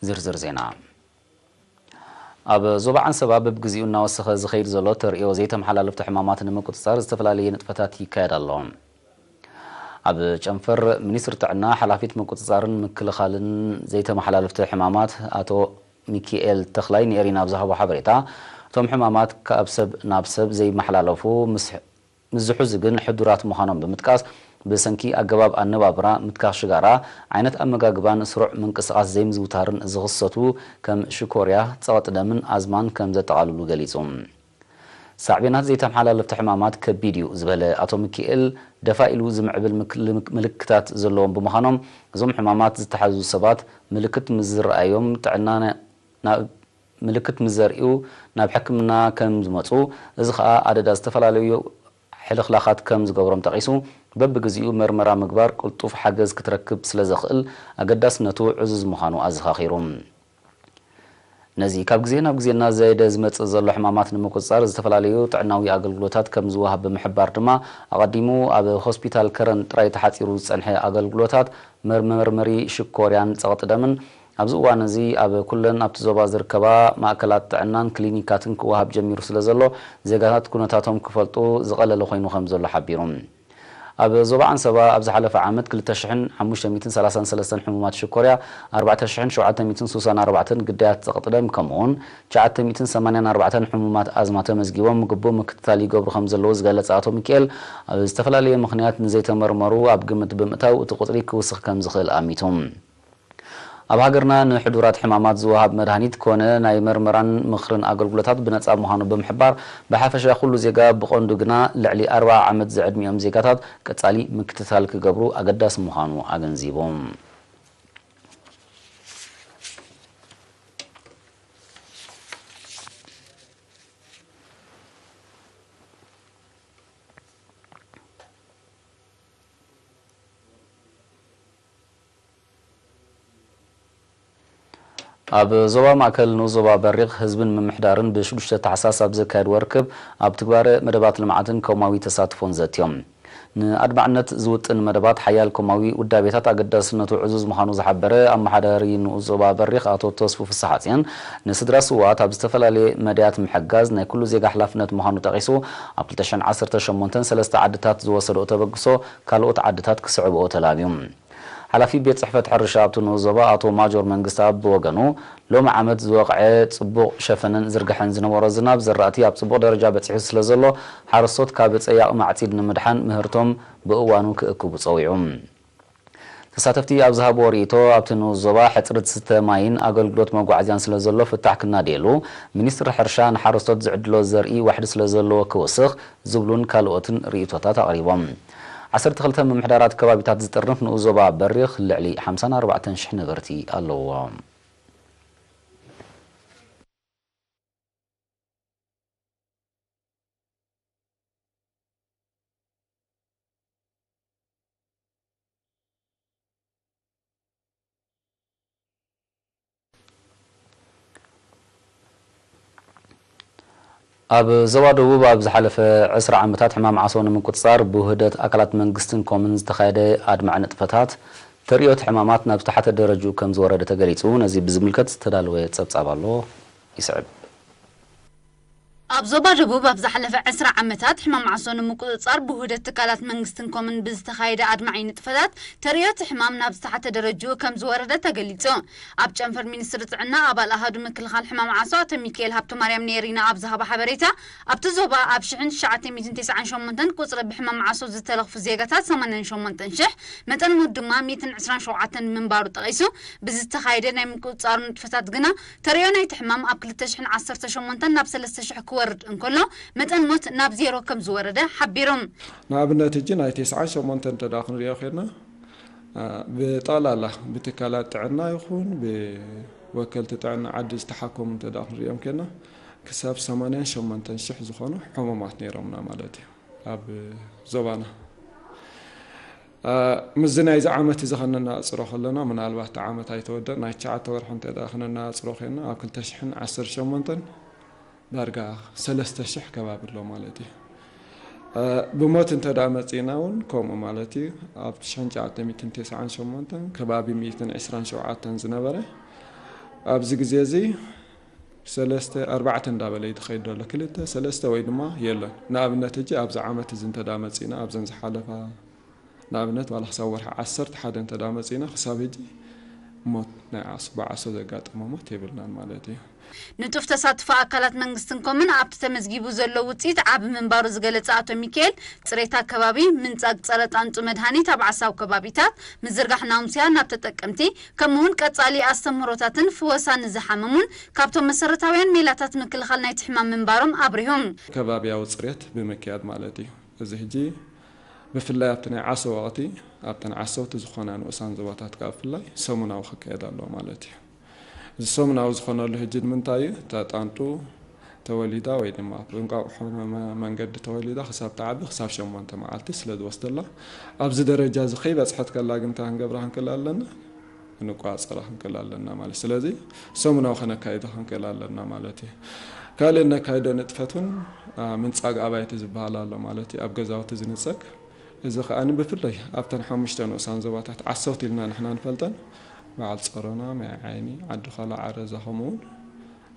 ዝርዝር ዜና። ኣብ ዞባ ዓንሰባ በብግዚኡ እናወሰኸ ዝኸይድ ዘሎ ተርእዮ ዘይተመሓላለፍቲ ሕማማት ንምቁጽጻር ዝተፈላለየ ንጥፈታት ይካየድ ኣሎ። ኣብ ጨንፈር ሚኒስትሪ ጥዕና ሓላፊት ምቁጽጻርን ምክልኻልን ዘይተመሓላለፍቲ ሕማማት ኣቶ ሚኪኤል ተኽላይ ንኤሪና ኣብ ዝሃቦ ሓበሬታ፣ እቶም ሕማማት ካብ ሰብ ናብ ሰብ ዘይመሓላለፉ ምስ ምስ ዝሕዙ ግን ሕዱራት ምዃኖም ብምጥቃስ፣ ብሰንኪ ኣገባብ ኣነባብራ፣ ምትካኽ ሽጋራ፣ ዓይነት ኣመጋግባን ስሩዕ ምንቅስቓስ ዘይምዝውታርን ዝኽሰቱ ከም ሽኮርያ፣ ጸቕጢ ደምን ኣዝማን ከም ዘጠቓልሉ ገሊጹ። ሳዕቤናት ዘይተመሓላለፍቲ ሕማማት ከቢድ እዩ ዝበለ ኣቶ ሚኪኤል፣ ደፋ ኢሉ ዝምዕብል ምክ-፣ ምልክታት ዘለዎም ብምዃኖም፣ እዞም ሕማማት ዝተሓዙ ሰባት ምልክት ምስ ዝረኣዮም ጥዕና ናብ ምልክት ምስ ዘርእዩ ናብ ሕክምና ከም ዝመጹ፣ እዚ ኸኣ ኣደዳ ዝተፈላለዩ ሕልኽላኻት ከም ዝገብሮም ጠቒሱ፣ በብግዚኡ መርመራ ምግባር ቅልጡፍ ሓገዝ ክትረክብ ስለ ዘኽእል ኣገዳስነቱ ዕዙዝ ምዃኑ ኣዘኻኺሩ። ነዚ ካብ ግዜ ናብ ግዜ እናዘየደ ዝመጽእ ዘሎ ሕማማት ንምቁጽጻር ዝተፈላለዩ ጥዕናዊ ኣገልግሎታት ከም ዝወሃብ ብምሕባር ድማ፣ ኣቐዲሙ ኣብ ሆስፒታል ከረን ጥራይ ተሓጺሩ ዝጸንሐ ኣገልግሎታት መርመሪ ሽኮርያን ጸቕጢ ደምን ኣብዚ እዋን እዚ ኣብ ኩለን ኣብቲ ዞባ ዝርከባ ማእከላት ጥዕናን ክሊኒካትን ክወሃብ ጀሚሩ ስለ ዘሎ፣ ዜጋታት ኩነታቶም ክፈልጡ ዝቐለለ ኮይኑ ከም ዘሎ ሓቢሩ። ኣብ ዞባ ዓንሰባ ኣብ ዝሓለፈ ዓመት ክልተ ሽሕን ሓሙሽተ ሚእትን ሰላሳን ሰለስተን ሕሙማት ሽኮርያ፣ ኣርባዕተ ሽሕን ሸውዓተ ሚእትን ስሳን ኣርባዕተን ግዳያት ጸቕጢ ደም፣ ከምኡውን ትሽዓተ ሚእትን ሰማንያን ኣርባዕተን ሕሙማት ኣዝማ ተመዝጊቦም ግቡእ ምክትታል ይገብሩ ከም ዘለዉ ዝገለጸ ኣቶ ሚኪኤል፣ ኣብ ዝተፈላለየ ምኽንያት ንዘይተመርመሩ ኣብ ግምት ብምእታው፣ እቲ ቁጽሪ ክውስኽ ከም ዝኽእል ኣሚቱ። ኣብ ሃገርና ንሕዱራት ሕማማት ዝወሃብ መድሃኒት ኮነ ናይ መርመራን ምኽርን ኣገልግሎታት ብነጻ ምዃኑ ብምሕባር፣ ብሓፈሻ ኩሉ ዜጋ፣ ብቐንዱ ግና ልዕሊ ኣርብዓ ዓመት ዝዕድሚኦም ዜጋታት ቀጻሊ ምክትታል ክገብሩ ኣገዳሲ ምዃኑ ኣገንዚቡ። ኣብ ዞባ ማእከል ንኡስ ዞባ በሪኽ ህዝብን ምምሕዳርን ብሽዱሽተ ታሕሳስ ኣብ ዘካየድዎ ርክብ፣ ኣብ ትግባረ መደባት ልምዓትን ኮማዊ ተሳትፎን ዘትዮም። ንኣድማዕነት ዝውጥን መደባት ሓያል ኮማዊ ውዳቤታት ኣገዳስነቱ ዕዙዝ ምዃኑ ዝሓበረ ኣመሓዳሪ ንኡስ ዞባ በሪኽ ኣቶ ተስፉ ፍስሓጽዮን፣ ንስድራ ስውኣት ኣብ ዝተፈላለየ መዳያት ምሕጋዝ ናይ ኩሉ ዜጋ ሓላፍነት ምዃኑ ጠቒሱ፣ ኣብ ክልተ ሽሕን ዓሰርተ ሸሞንተን ሰለስተ ዓድታት ዝወሰድኦ ተበግሶ ካልኦት ዓድታት ክስዕብኦ ተላብዩ። ሓላፊ ቤት ጽሕፈት ሕርሻ ኣብቲ ንኡስ ዞባ ኣቶ ማጆር መንግስተኣብ ብወገኑ፣ ሎሚ ዓመት ዝወቕዐ ጽቡቕ ሸፈነን ዝርግሐን ዝነበሮ ዝናብ፣ ዘራእቲ ኣብ ጽቡቕ ደረጃ በጺሑ ስለ ዘሎ፣ ሓረስቶት ካብ ጸያቕ ማዕጺድ ንምድሓን ምህርቶም ብእዋኑ ክእክቡ ጸዊዑ። ተሳተፍቲ ኣብ ዝሃብዎ ርእይቶ፣ ኣብቲ ንኡስ ዞባ ሕጽረት ዝስተ ማይን ኣገልግሎት መጓዓዝያን ስለ ዘሎ ፍታሕ ክናደየሉ፣ ሚኒስትሪ ሕርሻ ንሓረስቶት ዝዕድሎ ዘርኢ ዋሕዲ ስለ ዘለዎ ክውስኽ ዝብሉን ካልኦትን ርእይቶታት ኣቕሪቦም። ዓሰርተ ክልተ ምምሕዳራት ከባቢታት ዝጥርንፍ ንኡስ ዞባ በሪኽ ልዕሊ ሓምሳን ኣርባዕተን ሽሕ ነበርቲ ኣለዎ። ኣብ ዞባ ደቡብ ኣብ ዝሓለፈ ዕስራ ዓመታት ሕማም ዓሶ ንምቁጽጻር ብውህደት ኣካላት መንግስትን ኮምን ዝተኻየደ ኣድማዒ ንጥፈታት፣ ተርእዮት ሕማማት ናብ ዝተሓተ ደረጅኡ ከም ዝወረደ ተገሊጹ። ነዚ ብዝምልከት ዝተዳለወ ጸብጻብ ኣሎ፣ ይስዕብ። ኣብ ዞባ ደቡብ ኣብ ዝሓለፈ ዕስራ ዓመታት ሕማም ዓሶ ንምቁጽጻር ብውህደት ትካላት መንግስትን ኮምን ብዝተኻየደ ኣድማዒ ንጥፈታት፣ ተርእዮት ሕማም ናብ ዝተሓተ ደረጅኡ ከም ዝወረደ ተገሊጹ። ኣብ ጨንፈር ሚኒስትሪ ጥዕና ኣባል ኣሃዱ ምክልኻል ሕማም ዓሶ ኣቶ ሚካኤል ሃብተማርያም ንኤሪና ኣብ ዝሃቦ ሓበሬታ፣ ኣብቲ ዞባ ኣብ ሽሕን ትሽዓተ ሚእትን ተስዓን ሸሞንተን ቁጽሪ ብሕማም ዓሶ ዝተለኽፉ ዜጋታት ሰማንያን ሸሞንተን ሽሕ፣ መጠን ሞት ድማ ሚእትን ዕስራን ሸውዓተን ምንባሩ ጠቒሱ፣ ብዝተኻየደ ናይ ምቁጽጻሩ ንጥፈታት ግና፣ ተርእዮ ናይቲ ሕማም ኣብ ክልተ ሽሕን ዓሰርተ ሸሞንተን ናብ ሰለስተ ሽሕ ክወርድ እንከሎ፣ መጠን ሞት ናብ ዜሮ ከም ዝወረደ ሓቢሩ። ንኣብነት፣ ሕጂ ናይ ተስዓን ሸሞንተን እንተ ደኣ ክንሪኦ ኾይንና፣ አ፣ ብጠቕላላ ብትካላት ጥዕና ይኹን ብወከልቲ ጥዕና ዓዲ ዝተሓከሙ እንተ ደኣ ክንሪኦም ኬና፣ ክሳብ ሰማንያን ሸሞንተን ሽሕ ዝኾኑ ሕሙማት ነይሮምና ማለት እዩ ኣብ ዞባና። አ፣ ምስዚ ናይዚ ዓመት እዚ ኸነነጻጽሮ ከለና፣ ምናልባት እቲ ዓመት ኣይተወደአን፣ ናይ ትሽዓተ ወርሒ እንተ ደኣ ኸነነጻጽሮ ኬና፣ ኣብ ክልተ ሽሕን ዓሰርተ ሸሞንተን ዳርጋ ሰለስተ ሽሕ ከባቢ ኣሎ ማለት እዩ። እ፣ ብሞት እንተ ደኣ መጺእና እውን ከምኡ ማለት እዩ። ኣብ ሽሕን ትሽዓተ ሚእትን ተስዓን ሸሞንተን ከባቢ ሚእትን ዕስራን ሸውዓተን ዝነበረ፣ ኣብዚ ግዜ እዚ ሰለስተ ኣርባዕተ እንዳበለ እዩ ዝኸይድ ዘሎ። ክልተ ሰለስተ ወይ ድማ የለን። ንኣብነት ሕጂ ኣብዚ ዓመት እዚ እንተ ደኣ መጺእና፣ ኣብዘን ዝሓለፋ ንኣብነት ዋላ ክሳብ ወርሒ ዓሰርተ ሓደ እንተ ደኣ መጺእና፣ ክሳብ ሕጂ ሞት ናይ ዓሶ፣ ብዓሶ ዘጋጠመ ሞት የብልናን ማለት እዩ። ንጡፍ ተሳትፎ ኣካላት መንግስትን ኮምን ኣብቲ ተመዝጊቡ ዘሎ ውፅኢት ዓቢ ምንባሩ ዝገለጸ ኣቶ ሚካኤል፣ ጽሬት ኣከባቢ፣ ምንጻግ ጸረ ጣንጡ መድሃኒት ኣብ ዓሳው ከባቢታት፣ ምዝርጋሕ ናሙስያ ናብ ተጠቀምቲ፣ ከምኡውን ቀጻሊ ኣስተምህሮታትን ፍወሳ ንዝሓመሙን ካብቶም መሰረታውያን ሜላታት ምክልኻል ናይቲ ሕማም ምንባሮም ኣብሪሆም። ከባብያዊ ጽሬት ብምክያድ ማለት እዩ። እዚ ሕጂ ብፍላይ ኣብቲ ናይ ዓሶ ወቕቲ ኣብተን ዓሰውቲ ዝኾና ንኡሳን ዞባታት ከኣ ብፍላይ ሰሙናዊ ክካየድ ኣለዎ ማለት እዩ። እዚ ሰሙናዊ ዝኾነሉ ሕጂ ንምንታይ እዩ? እታ ጣንጡ ተወሊዳ ወይ ድማ ብእንቋቑሖ መ-፣ መ-፣ መንገዲ ተወሊዳ ክሳብ ትዓቢ ክሳብ ሸሞንተ መዓልቲ ስለ ዝወስደላ፣ ኣብዚ ደረጃ እዚ ከይበጽሐት ከላ ግን እንታይ ክንገብራ ክንክእል ኣለና? ክንቆጻጸራ ክንክእል ኣለና ማለት። ስለዚ ሰሙናዊ ከነካይዶ ክንክእል ኣለና ማለት እዩ። ካልእ ነካይዶ ንጥፈት እውን፣ አ፣ ምንጻግ ኣባይቲ ዝበሃል ኣሎ ማለት እዩ። ኣብ ገዛውቲ ዝንጸግ፣ እዚ ከኣ ብፍላይ ኣብተን ሓሙሽተ ንኡሳን ዞባታት ዓሰውቲ ኢልና ንሕና ንፈልጠን፣ በዓል ጸሮና፣ ማይ ዓይኒ፣ ዓዲ ኻላ፣ ዓረዛ፣ ከምኡ እውን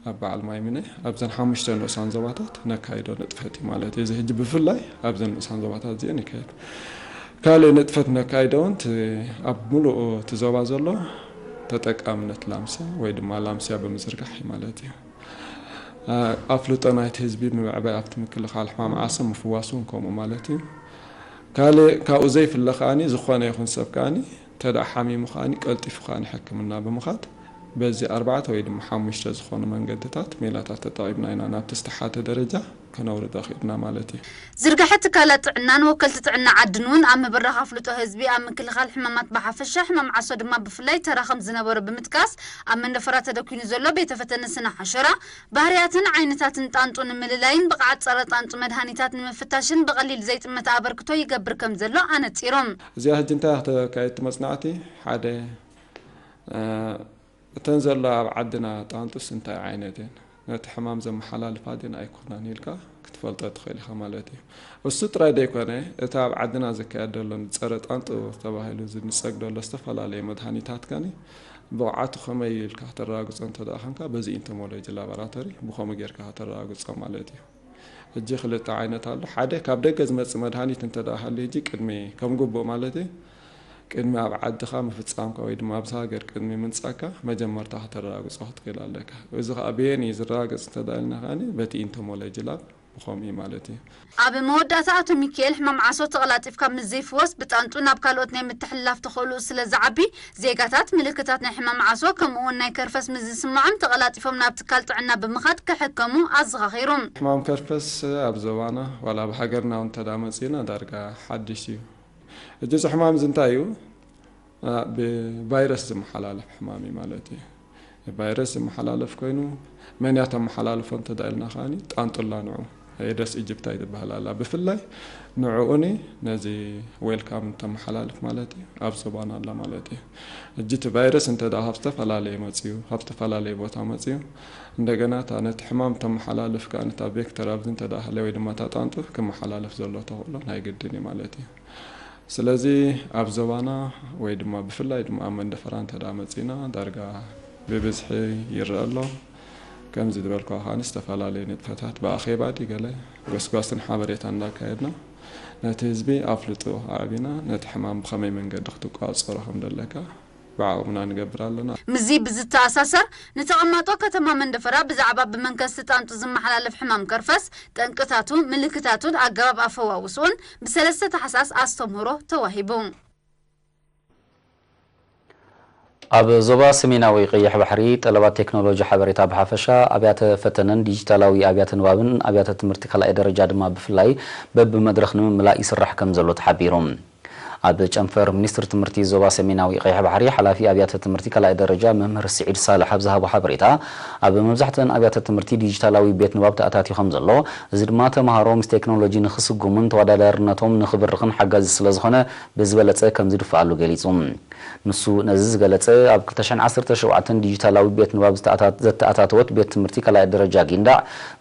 ኣብ በዓል ማይ ምነ፣ ኣብዘን ሓሙሽተ ንኡሳን ዞባታት ነካይዶ ንጥፈት እዩ ማለት እዩ። እዚ ሕጂ ብፍላይ ኣብዘን ንኡሳን ዞባታት እዚአን ይካየድ። ካልእ ንጥፈት ነካይዶ እውን እቲ ኣብ ሙሉእ እቲ ዞባ ዘሎ ተጠቃምነት ላምስያ ወይ ድማ ላምስያ ብምዝርጋሕ እዩ ማለት እዩ። አ-፣ ኣፍልጦ ናይቲ ህዝቢ ምምዕባይ ኣብቲ ምክልኻል ሕማም ዓሶ ምፍዋስ እውን ከምኡ ማለት እዩ። ካልእ ካብኡ ዘይፍለ ከኣኒ ዝኾነ ይኹን ሰብ ከኣኒ እንተ ደኣ ሓሚሙ ከኣኒ ቀልጢፉ ከኣኒ ሕክምና ብምኻድ በዚ ኣርባዕተ ወይ ድማ ሓሙሽተ ዝኾኑ መንገድታት ሜላታት ተጠቒምና ኢና ናብቲ ዝተሓተ ደረጃ ከነውርዶ ኽኢልና ማለት እዩ። ዝርግሐ ትካላት ጥዕናን ወከልቲ ጥዕና ዓድን እውን ኣብ ምብራኽ ኣፍልጦ ህዝቢ ኣብ ምክልኻል ሕማማት ብሓፈሻ ሕማም ዓሶ ድማ ብፍላይ ተራ ከም ዝነበሮ ብምጥቃስ ኣብ መንደፈራ ተደኪኑ ዘሎ ቤተ ፈተነ ስነ ሓሸራ ባህርያትን ዓይነታትን ጣንጡ ንምልላይን ብቕዓት ጸረ ጣንጡ መድሃኒታት ንምፍታሽን ብቐሊል ዘይጥመት ኣበርክቶ ይገብር ከም ዘሎ ኣነጺሮም። እዚኣ ሕጂ እንታይ እያ ተካየድቲ መጽናዕቲ? ሓደ፣ እ፣ እተን ዘለዋ ኣብ ዓድና ጣንጡስ እንታይ ዓይነት እየን? ነቲ ሕማም ዘመሓላልፋ ድየን ኣይኮናን ኢልካ ክትፈልጦ ትኽእል ኢኻ ማለት እዩ። እሱ ጥራይ ዘይኮነ፣ እቲ ኣብ ዓድና ዝካየድ ዘሎ ንጸረ ጣንጡ ተባሂሉ ዝንጸግ ዘሎ ዝተፈላለዩ መድሃኒታት ከኒ ብቕዓቱ ከመይ ኢልካ ከተረጋግጾ እንተ ደኣ ኾንካ፣ በዚ ኢንቶሞሎጂ ላቦራቶሪ ብኸምኡ ጌርካ ከተረጋግጾ ማለት እዩ። ሕጂ ክልተ ዓይነት ኣሎ። ሓደ ካብ ደገ ዝመጽእ መድሃኒት እንተ ደኣ ሃልዩ፣ ሕጂ ቅድሚ ከም ግቡእ ማለት እዩ፣ ቅድሚ ኣብ ዓድኻ ምፍጻምካ ወይ ድማ ኣብዚ ሃገር ቅድሚ ምምጻእካ መጀመርታ ከተረጋግጾ ክትክእል ኣለካ። እዚ ኸኣ በየን እዩ ዝረጋገጽ እንተ ደኣ ኢልና ከኣኒ በቲ ኢንቶሞሎጂ ላብ ብኸምኡ እዩ ማለት እዩ። ኣብ መወዳእታ ኣቶ ሚካኤል፣ ሕማም ዓሶ ተቐላጢፍካ ምስ ዘይፍወስ ብጣንጡ ናብ ካልኦት ናይ ምትሕልላፍ ተኽእሎኡ ስለ ዝዓቢ፣ ዜጋታት ምልክታት ናይ ሕማም ዓሶ ከምኡ እውን ናይ ከርፈስ ምስ ዝስምዖም ተቐላጢፎም ናብ ትካል ጥዕና ብምኻድ ክሕከሙ ኣዘኻኺሩ። ሕማም ከርፈስ ኣብ ዞባና ዋላ ኣብ ሃገርና እውን እንተ ደኣ መጺእና ዳርጋ ሓድሽ እዩ። ሕጂ እዚ ሕማም እዚ እንታይ እዩ? አ፣ ብቫይረስ ዝመሓላለፍ ሕማም እዩ ማለት እዩ። ብቫይረስ ዝመሓላለፍ ኮይኑ መን እያ ተመሓላልፎ እንተ ደኣ ኢልና ከኣኒ ጣንጡላ ንዑ ኤደስ ኢጅፕታይ ትበሃል ኣላ። ብፍላይ ንዕኡኒ ነዚ ዌልካም እንተመሓላልፍ ማለት እዩ ኣብ ዞባና ኣላ ማለት እዩ። ሕጂ እቲ ቫይረስ እንተ ደኣ ካብ ዝተፈላለየ መጽዩ፣ ካብ ዝተፈላለየ ቦታ መጽዩ፣ እንደገና እታ ነቲ ሕማም ተመሓላልፍ ከኣ ነታ ቬክተር ኣብዚ እንተ ደኣ ሃልያ ወይ ድማ እታ ጣንጡ ክመሓላለፍ ዘሎ ተኽእሎ ናይ ግድን እዩ ማለት እዩ። ስለዚ ኣብ ዞባና ወይ ድማ ብፍላይ ድማ ኣብ መንደፈራ እንተ ደኣ መጺእና ዳርጋ ብብዝሒ ይረአ ኣሎ። ከምዚ ዝበልኩ ከኣ ዝተፈላለዩ ንጥፈታት ብኣኼባ ድዩ ገለ ጎስጓስን ሓበሬታን እንዳካየድና ነቲ ህዝቢ ኣፍልጦ ኣዕቢና ነቲ ሕማም ብኸመይ መንገዲ ክትቋጸሮ ከም ዘለካ ብዓቕምና ንገብር ኣለና። ምስዚ ብዝተኣሳሰር፣ ንተቐማጦ ከተማ መንደፈራ ብዛዕባ ብመንከስቲ ጣንጡ ዝመሓላለፍ ሕማም ከርፈስ፣ ጠንቅታቱ፣ ምልክታቱን ኣገባብ ኣፈዋውስኡን ብሰለስተ ታሕሳስ ኣስተምህሮ ተዋሂቡ። ኣብ ዞባ ሰሜናዊ ቀይሕ ባሕሪ፣ ጠለባት ቴክኖሎጂ ሓበሬታ ብሓፈሻ፣ ኣብያተ ፈተነን ዲጂታላዊ ኣብያተ ንባብን ኣብያተ ትምህርቲ ካልኣይ ደረጃ ድማ ብፍላይ በብመድረኽ ንምምላእ ይስራሕ ከም ዘሎ ተሓቢሩ። ኣብ ጨንፈር ሚኒስትሪ ትምህርቲ ዞባ ሰሜናዊ ቀይሕ ባሕሪ፣ ሓላፊ ኣብያተ ትምህርቲ ካልኣይ ደረጃ መምህር ስዒድ ሳልሕ ኣብ ዝሃቦ ሓበሬታ፣ ኣብ መብዛሕትአን ኣብያተ ትምህርቲ ዲጂታላዊ ቤት ንባብ ተኣታትዩ ከም ዘሎ፣ እዚ ድማ ተምሃሮ ምስ ቴክኖሎጂ ንኽስጉሙን ተወዳዳርነቶም ንኽብርኽን ሓጋዚ ስለ ዝኾነ፣ ብዝበለጸ ከም ዝድፍኣሉ ገሊጹ። ንሱ ነዚ ዝገለጸ፣ ኣብ ክልተ ሽሕን ዓሰርተ ሸውዓተን ዲጂታላዊ ቤት ንባብ ዝተኣታ-፣ ዘተኣታተወት ቤት ትምህርቲ ካልኣይ ደረጃ ጊንዳዕ፣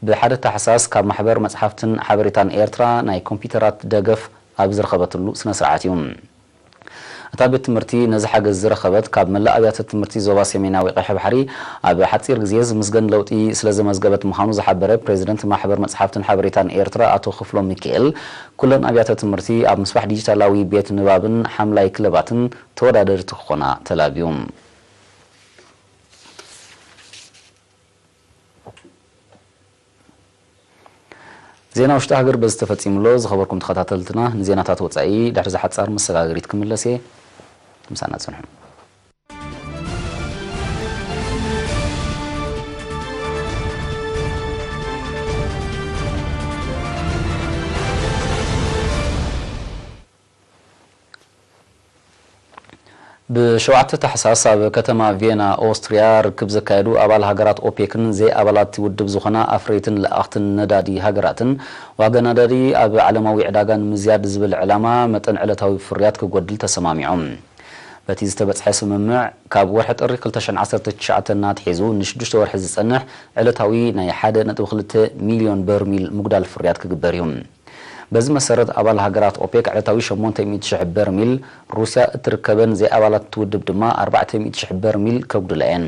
ብሓደ ታሕሳስ ካብ ማሕበር መጽሓፍትን ሓበሬታን ኤርትራ ናይ ኮምፒውተራት ደገፍ ኣብ ዝረኸበትሉ ስነ ስርዓት እዩ። እታ ቤት ትምህርቲ ነዚ ሓገዝ ዝረኸበት ካብ መላእ ኣብያተ ትምህርቲ ዞባ ሰሜናዊ ቀይሕ ባሕሪ ኣብ ሓጺር ግዜ ዝምስገን ለውጢ ስለ ዘመዝገበት ምዃኑ ዝሓበረ ፕሬዚደንት ማሕበር መጽሓፍትን ሓበሬታን ኤርትራ ኣቶ ክፍሎም ሚካኤል፣ ኩለን ኣብያተ ትምህርቲ ኣብ ምስፋሕ ዲጂታላዊ ቤት ንባብን ሓምላይ ክለባትን ተወዳደርቲ ክኾና ተላብዩ። ዜና ውሽጢ ሃገር በዚ ተፈጺሙ ኣሎ። ዝኸበርኩም ተኸታተልትና፣ ንዜናታት ወጻኢ ድሕሪ ዝሓጻር መሰጋገሪት ክምለስ እየ። ምሳና ጽንሑ። ብሸውዓተ ታሕሳስ ኣብ ከተማ ቬና ኦስትርያ ርክብ ዘካየዱ ኣባል ሃገራት ኦፔክን ዘይኣባላት ውድብ ዝኾና ኣፍረይትን ለኣኽትን ነዳዲ ሃገራትን፣ ዋጋ ነዳዲ ኣብ ዓለማዊ ዕዳጋ ንምዝያድ ዝብል ዕላማ መጠን ዕለታዊ ፍርያት ክጎድል ተሰማሚዖም። በቲ ዝተበጽሐ ስምምዕ፣ ካብ ወርሒ ጥሪ ክልተ ሽሕን ዓሰርተ ትሽዓተን ኣትሒዙ ንሽዱሽተ ወርሒ ዝጸንሕ ዕለታዊ ናይ ሓደ ነጥቢ ክልተ ሚልዮን በርሚል ምጉዳል ፍርያት ክግበር እዩ። በዚ መሰረት፣ ኣባል ሃገራት ኦፔክ ዕለታዊ ሸሞንተ ሚእቲ ሽሕ በርሚል፣ ሩስያ እትርከበን ዘይኣባላት ውድብ ድማ ኣርባዕተ ሚእቲ ሽሕ በርሚል ከጉድላ እየን።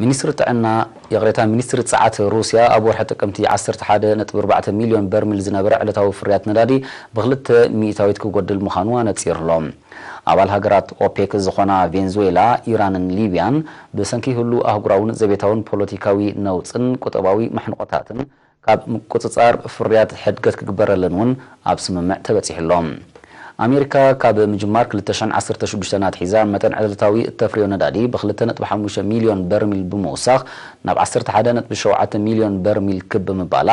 ሚኒስትሪ ጥዕና፣ ይቕሬታ፣ ሚኒስትሪ ጸዓት ሩስያ ኣብ ወርሒ ጥቅምቲ ዓሰርተ ሓደ ነጥቢ ኣርባዕተ ሚልዮን በርሚል ዝነበረ ዕለታዊ ፍርያት ነዳዲ ብክልተ ሚእታዊት ክጎድል ምዃኑ ኣነጺሩ ኣሎ። ኣባል ሃገራት ኦፔክ ዝኾና ቬንዙዌላ፣ ኢራንን ሊብያን፣ ብሰንኪ ህሉው ኣህጉራውን ዘቤታውን ፖለቲካዊ ነውጽን ቁጠባዊ ማሕንቆታትን፣ ካብ ምቁጽጻር ፍርያት ሕድገት ክግበረለን እውን ኣብ ስምምዕ ተበጺሑ ኣሎ። ኣሜሪካ፣ ካብ ምጅማር ክልተ ሽሕን ዓሰርተ ሽዱሽተን ኣትሒዛ፣ መጠን ዕለታዊ እተፍርዮ ነዳዲ ብክልተ ነጥቢ ሓሙሽተ ሚልዮን በርሚል ብምውሳኽ፣ ናብ ዓሰርተ ሓደ ነጥቢ ሸውዓተ ሚልዮን በርሚል ክብ ብምባላ፣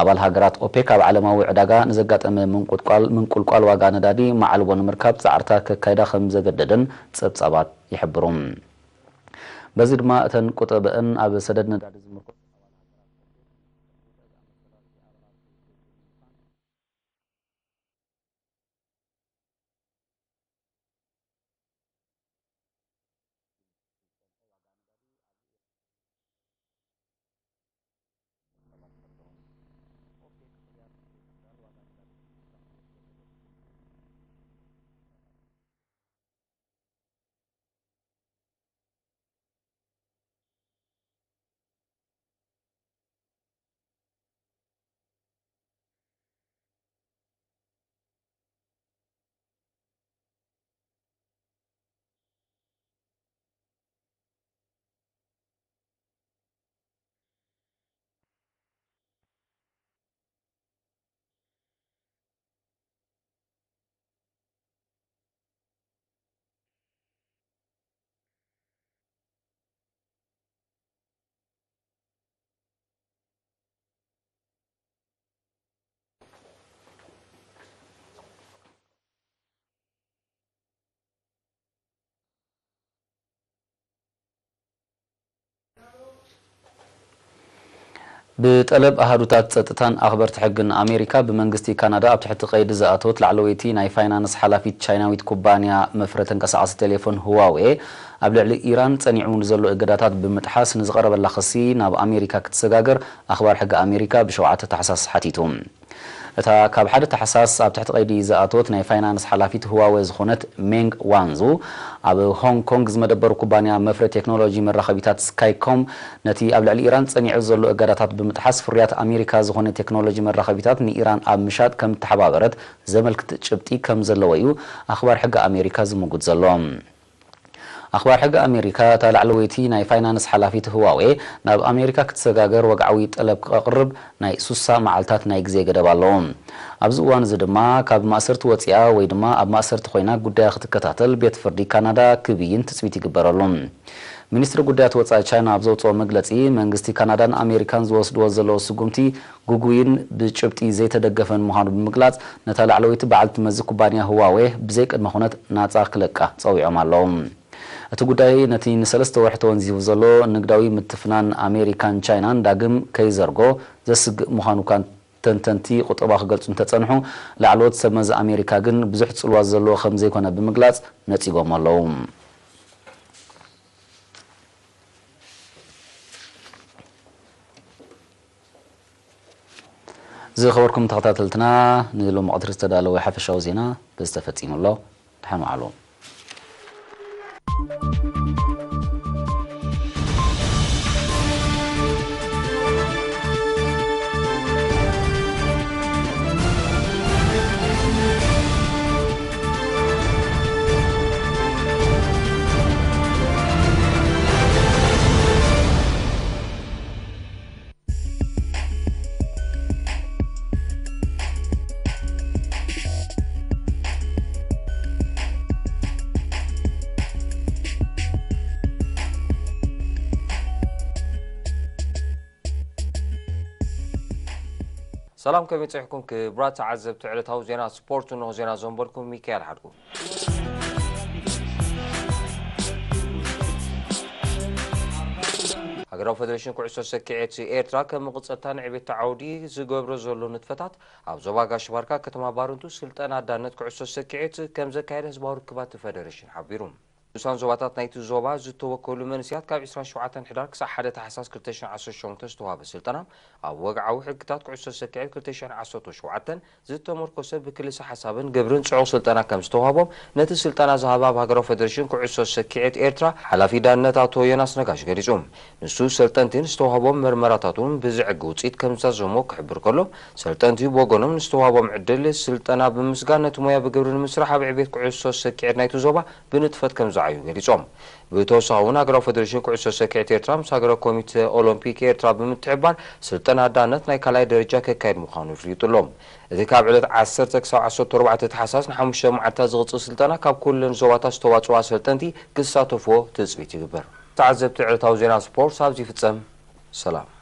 ኣባል ሃገራት ኦፔክ ኣብ ዓለማዊ ዕዳጋ ንዘጋጠመ ምንቁልቋል፣ ምንቁልቋል ዋጋ ነዳዲ መዓልቦ ንምርካብ ጻዕርታት ከካይዳ ከም ዘገደደን ጸብጻባት ይሕብሩ። በዚ ድማ፣ እተን ቁጠበአን ኣብ ሰደድ ነዳዲ ዝምርኮስ ብጠለብ ኣሃዱታት ጸጥታን ኣኽበርቲ ሕግን ኣሜሪካ፣ ብመንግስቲ ካናዳ ኣብ ትሕቲ ቀይዲ ዝኣተወት ላዕለወይቲ ናይ ፋይናንስ ሓላፊት ቻይናዊት ኩባንያ መፍረ ተንቀሳቓሲ ቴሌፎን ህዋዌ፣ ኣብ ልዕሊ ኢራን ጸኒዑ ንዘሎ እገዳታት ብምጥሓስ ንዝቐረበላ ክሲ ናብ ኣሜሪካ ክትሰጋገር ኣኽባር ሕጊ ኣሜሪካ ብሸውዓተ ታሕሳስ ሓቲቱ። እታ ካብ ሓደ ታሕሳስ ኣብ ትሕቲ ቀይዲ ዝኣተወት ናይ ፋይናንስ ሓላፊት ህዋዌ ዝኾነት ሜንግ ዋንዙ፣ ኣብ ሆንግ ኮንግ ዝመደበሩ ኩባንያ መፍረ ቴክኖሎጂ መራኸቢታት ስካይኮም፣ ነቲ ኣብ ልዕሊ ኢራን ጸኒዑ ዘሎ እገዳታት ብምጥሓስ፣ ፍርያት ኣሜሪካ ዝኾነ ቴክኖሎጂ መራኸቢታት ንኢራን ኣብ ምሻጥ ከም እተሓባበረት ዘመልክት ጭብጢ ከም ዘለዎ እዩ ኣኽባር ሕጊ ኣሜሪካ ዝምጉት ዘሎ። ኣኽባር ሕጊ ኣሜሪካ፣ እታ ላዕለወይቲ ናይ ፋይናንስ ሓላፊት ህዋዌ ናብ ኣሜሪካ ክትሰጋገር ወግዓዊ ጠለብ ከቕርብ ናይ ሱሳ መዓልታት ናይ ግዜ ገደብ ኣለዎ። ኣብዚ እዋን እዚ ድማ፣ ካብ ማእሰርቲ ወጺኣ ወይ ድማ ኣብ ማእሰርቲ ኮይና ጉዳያ ክትከታተል ቤት ፍርዲ ካናዳ ክብይን ትጽቢት ይግበረሉ። ሚኒስትሪ ጉዳያት ወጻኢ ቻይና ኣብ ዘውጽኦ መግለጺ፣ መንግስቲ ካናዳን ኣሜሪካን ዝወስድዎ ዘለዉ ስጉምቲ ግጉይን ብጭብጢ ዘይተደገፈን ምዃኑ ብምግላጽ፣ ነታ ላዕለወይቲ በዓልቲ መዚ ኩባንያ ህዋዌ ብዘይ ቅድመ ኩነት ናጻ ክለቃ ጸዊዖም ኣለዉ። እቲ ጉዳይ፣ ነቲ ንሰለስተ ወርሒ ተወንዚፉ ዘሎ ንግዳዊ ምትፍናን ኣሜሪካን ቻይናን ዳግም ከይዘርጎ ዘስግእ ምዃኑ እኳ ተንተንቲ ቁጠባ ክገልጹ እንተጸንሑ፣ ላዕለዎት ሰብ መዚ ኣሜሪካ ግን ብዙሕ ጽልዋ ዘለዎ ከም ዘይኮነ ብምግላጽ ነጺጎም ኣለዉ። ዝኸበርኩም ተኸታተልትና፣ ንሎሚ ቀትሪ ዝተዳለወ ሓፈሻዊ ዜና በዚ ተፈጺሙ ኣሎ። ደሓን ዋዕሉ። ሰላም፣ ከመይ ጸኒሕኩም ክቡራት ተዓዘብቲ ዕለታዊ ዜና ስፖርት? እንሆ ዜና ዘንበልኩም ሚካኤል ሓድጉ። ሃገራዊ ፈደሬሽን ኩዕሶ ሰኪዔት ኤርትራ ከም መቐጸልታ ንዕቤት ዓውዲ ዝገብሮ ዘሎ ንጥፈታት ኣብ ዞባ ጋሽ ባርካ ከተማ ባረንቱ ስልጠና ኣዳነት ኩዕሶ ሰኪዔት ከም ዘካየደ ህዝባዊ ርክባት ፈደሬሽን ሓቢሩ። ንኡሳን ዞባታት ናይቲ ዞባ ዝተወከሉ መንእሰያት ካብ ዕስራን ሸውዓተን ሕዳር ክሳብ ሓደ ታሕሳስ ክልተ ሽሕን ዓሰርተ ሸሞንተ ዝተዋህበ ስልጠና ኣብ ወግዓዊ ሕግታት ኩዕሶ ሰኪዔት ክልተ ሽሕን ዓሰርተ ሸውዓተን ዝተመርኮሰ ብክልሰ ሓሳብን ግብርን ጽዑቕ ስልጠና ከም ዝተዋህቦም ነቲ ስልጠና ዝሃበ ኣብ ሃገራዊ ፈደሬሽን ኩዕሶ ሰኪዔት ኤርትራ ሓላፊ ዳነት ኣቶ ዮናስ ነጋሽ ገሊጹ። ንሱ ሰልጠንቲ ንዝተዋህቦም መርመራታት እውን ብዝዕጊ ውጽኢት ከም ዝዛዘሞ ክሕብር ከሎ፣ ሰልጠንቲ ብወገኖም ንዝተዋህቦም ዕድል ስልጠና ብምስጋን ነቲ ሞያ ብግብሪ ንምስራሕ ኣብ ዕቤት ኩዕሶ ሰኪዔት ናይቲ ዞባ ብንጥፈት ከም ዝዓዩ ገሊጾም። ብተወሳኺ እውን ሃገራዊ ፈደሬሽን ኩዕሶ ሰኪዔት ኤርትራ ምስ ሃገራዊ ኮሚተ ኦሎምፒክ ኤርትራ ብምትሕብባር ስልጠና ኣዳነት ናይ ካልኣይ ደረጃ ከካየድ ምዃኑ ኣፍሊጡ ኣሎ። እቲ ካብ ዕለት ዓሰርተ ክሳብ ዓሰርተ ኣርባዕተ ታሕሳስ ንሓሙሽተ መዓልታት ዝቕጽል ስልጠና ካብ ኩለን ዞባታት ዝተዋጽኡ ኣሰልጠንቲ ክሳተፍዎ ትጽቢት ይግበር። ተዓዘብቲ ዕለታዊ ዜና ስፖርት ኣብዚ ይፍጸም። ሰላም።